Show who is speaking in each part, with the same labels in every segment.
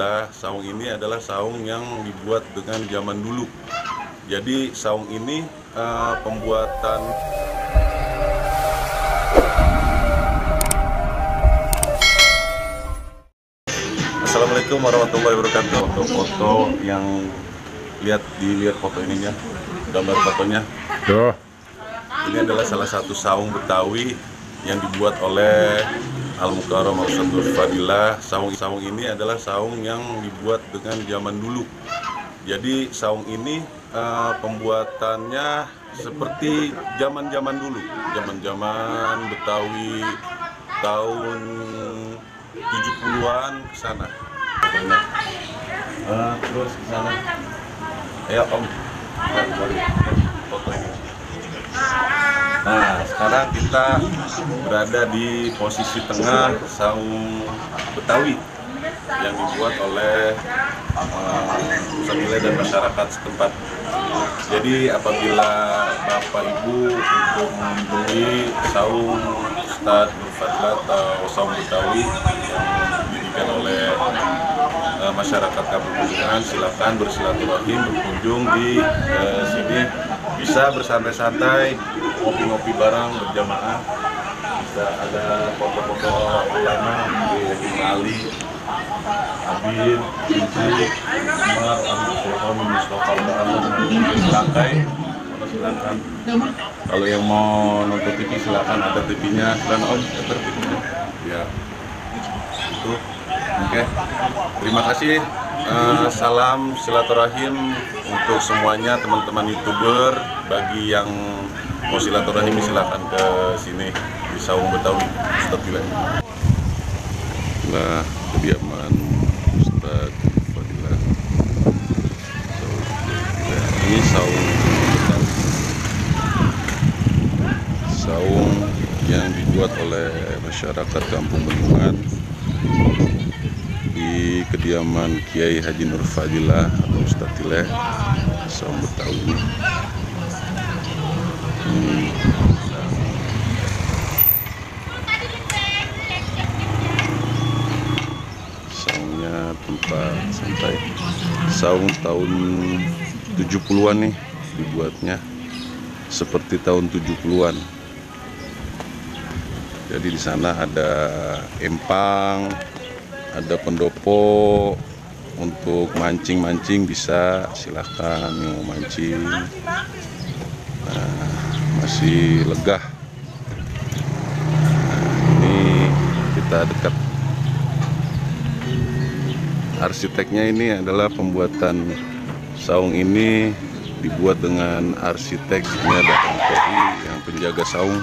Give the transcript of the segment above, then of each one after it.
Speaker 1: Fadilah, saung ini adalah saung yang dibuat dengan zaman dulu. Jadi saung ini pembuatan Assalamualaikum warahmatullahi wabarakatuh. Foto yang dilihat foto ininya, gambar fotonya. Ini adalah salah satu saung Betawi yang dibuat oleh Al-Mukarram Ustadz Fadilah. Saung ini adalah saung yang dibuat dengan zaman dulu. Jadi saung ini pembuatannya seperti zaman dulu, zaman Betawi tahun 70-an ke sana. Terus ke sana. Ayo Om. Foto ini. Nah, sekarang kita berada di posisi tengah saung Betawi yang dibuat oleh pusat wilayah dan masyarakat setempat. Jadi apabila Bapak Ibu untuk mengunjungi saung Ustadz Nur Fadilah atau saung Betawi yang didirikan oleh masyarakat Kampung Bendungan, silakan bersilaturahim, berkunjung di sini, bisa bersantai-santai, ngopi-ngopi bareng berjamaah. Bisa ada foto-foto ulama di Ali, Abin, Inci, Umar, Al-Musyafam, Mustafa, silakan. Kalau yang mau nonton TV silakan, ada TV-nya, dan Om, ada TV-nya. Ya, itu. Oke, terima kasih. Salam silaturahim untuk semuanya teman-teman YouTuber. Bagi yang mau silaturahim silakan ke sini di saung Betawi Ustadz Fadilah. Nah, kediaman Ustadz Fadilah. Ini saung Betawi. Saung yang dibuat oleh masyarakat Kampung Bendungan di kediaman Kiai Haji Nur Fadilah atau Ustadz Fadilah, saung Betawi. Saungnya tempat santai. Saung tahun 70-an nih dibuatnya, seperti tahun 70-an. Jadi di sana ada empang, ada pendopo untuk mancing bisa, silahkan yang mau mancing. Nah, masih legah. Nah, ini kita dekat. Arsiteknya ini adalah pembuatan saung ini dibuat dengan arsitek. Ini ada Om PI yang penjaga saung.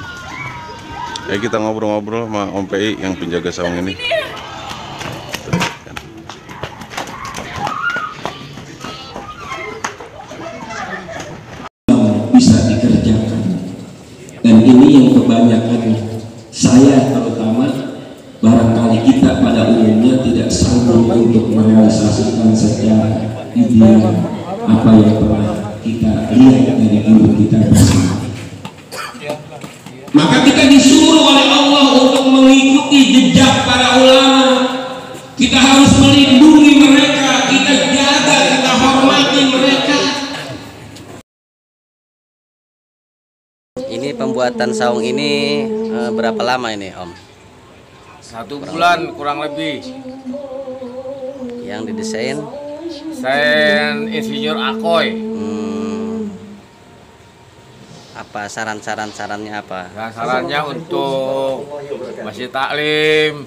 Speaker 1: Kita ngobrol-ngobrol sama Om PI yang penjaga saung ini.
Speaker 2: Bisa dikerjakan, dan ini yang kebanyakan saya terutama, barangkali kita pada umumnya tidak sanggup untuk merealisasikan secara ideal apa yang pernah kita lihat dari guru kita bersama. Maka kita disuruh oleh Allah untuk mengikuti jejak para ulama. Kita harus melindungi mereka, kita jaga, kita hormati mereka.
Speaker 3: Ini pembuatan saung ini berapa lama ini Om?
Speaker 4: 1 bulan kurang lebih.
Speaker 3: Yang didesain?
Speaker 4: Desain Insinyur Akoy.
Speaker 3: Apa sarannya apa?
Speaker 4: Nah, sarannya untuk masjid taklim,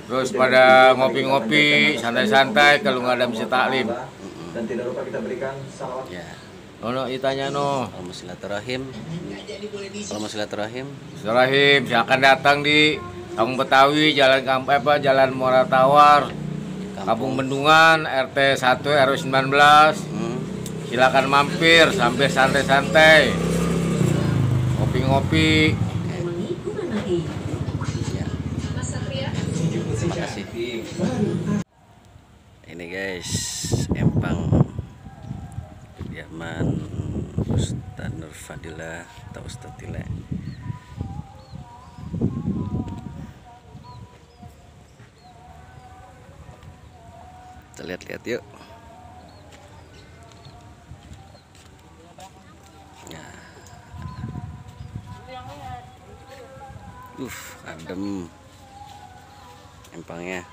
Speaker 4: terus pada ngopi-ngopi, santai-santai kalau nggak ada masjid taklim.
Speaker 5: Dan tidak lupa kita berikan salawat.
Speaker 3: Ya.
Speaker 4: No, itanya no.
Speaker 3: Kalau mau silaturahim,
Speaker 4: silakan datang di Saung Betawi, Jalan Muara Tawar, Kampung Bendungan, RT 1 RW 19. Silakan mampir sampai santai-santai, ngopi-ngopi.
Speaker 3: Ya. Terima kasih. Ini guys, empang kediaman Ustadz Nur Fadilah atau Ustadz Fadilah. Kita lihat-lihat yuk. Nah. Adem empangnya.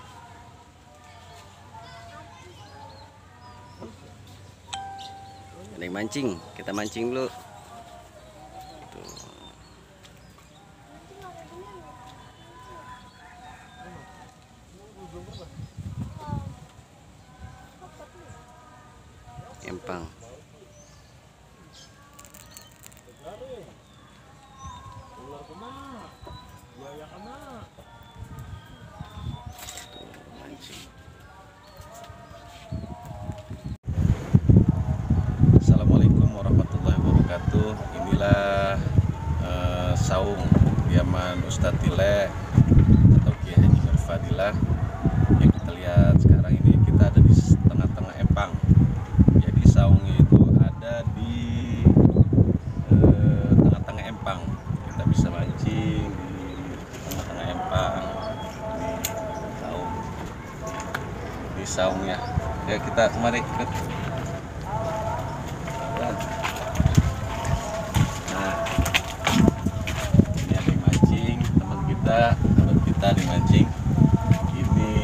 Speaker 3: Ada yang mancing, kita mancing dulu. Tuh. Empang.
Speaker 1: Assalamualaikum warahmatullahi wabarakatuh. Inilah saung Yaman Ustadz Tile atau Kiai Haji Nur Fadilah. Yang kita lihat sekarang ini, kita ada di tengah-tengah empang. Jadi saungnya itu ada di tengah-tengah empang. Kita bisa mancing di tengah-tengah empang. Ini saung. Ini saungnya. Ya, kita mari ikut. Nah, ini ada yang mancing, teman kita dimancing. Ini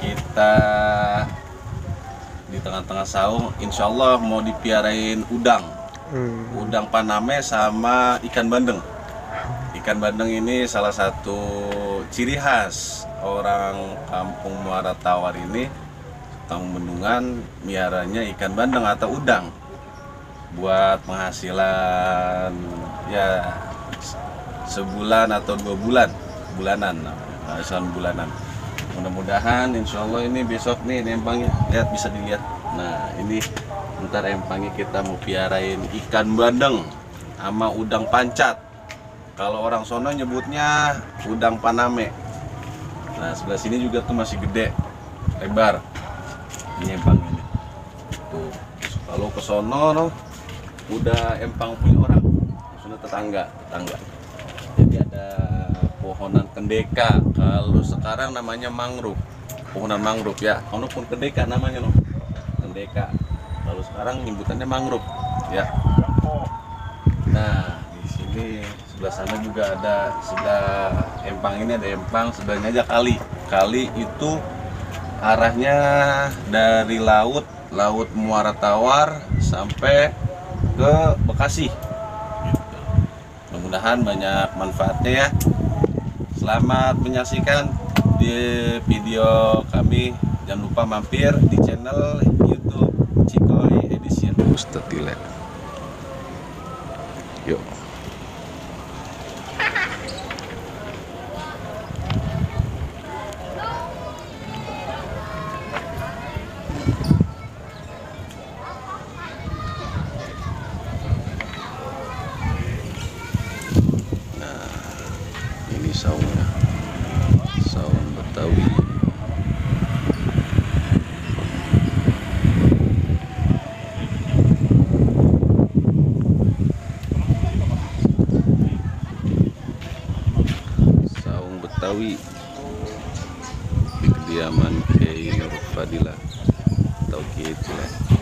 Speaker 1: kita di tengah-tengah saung, insya Allah mau dipiarain udang, udang paname sama ikan bandeng. Ikan bandeng ini salah satu ciri khas orang Kampung Muara Tawar ini. Kampung Bendungan miaranya ikan bandeng atau udang buat penghasilan ya sebulan atau 2 bulanan, penghasilan bulanan. Mudah-mudahan insya Allah ini besok nih empangnya, lihat bisa dilihat. Nah ini ntar empangnya kita mau piarain ikan bandeng sama udang pancat. Kalau orang sono nyebutnya udang paname. Nah sebelah sini juga tuh masih gede, lebar. Ini empang ini. Tuh, kalau ke sono no, udah empang punya orang, maksudnya tetangga. Jadi ada pohonan kendeka. Kalau sekarang namanya mangrove, pohonan mangrove ya. Ono pun kendeka namanya no, kendeka. Kalau sekarang nyebutannya mangrove ya. Nah di sini sebelah sana juga ada, sebelah empang ini ada empang, sebelahnya aja kali. Kali itu arahnya dari laut Muara Tawar sampai ke Bekasi. Gitu. Mudah-mudahan banyak manfaatnya ya. Selamat menyaksikan di video kami. Jangan lupa mampir di channel YouTube Cikoy Edition Ustadz Tile. Yuk. Ini saungnya, saung Betawi. Saung Betawi di kediaman Kiai Nur Fadilah atau Kiai Tile.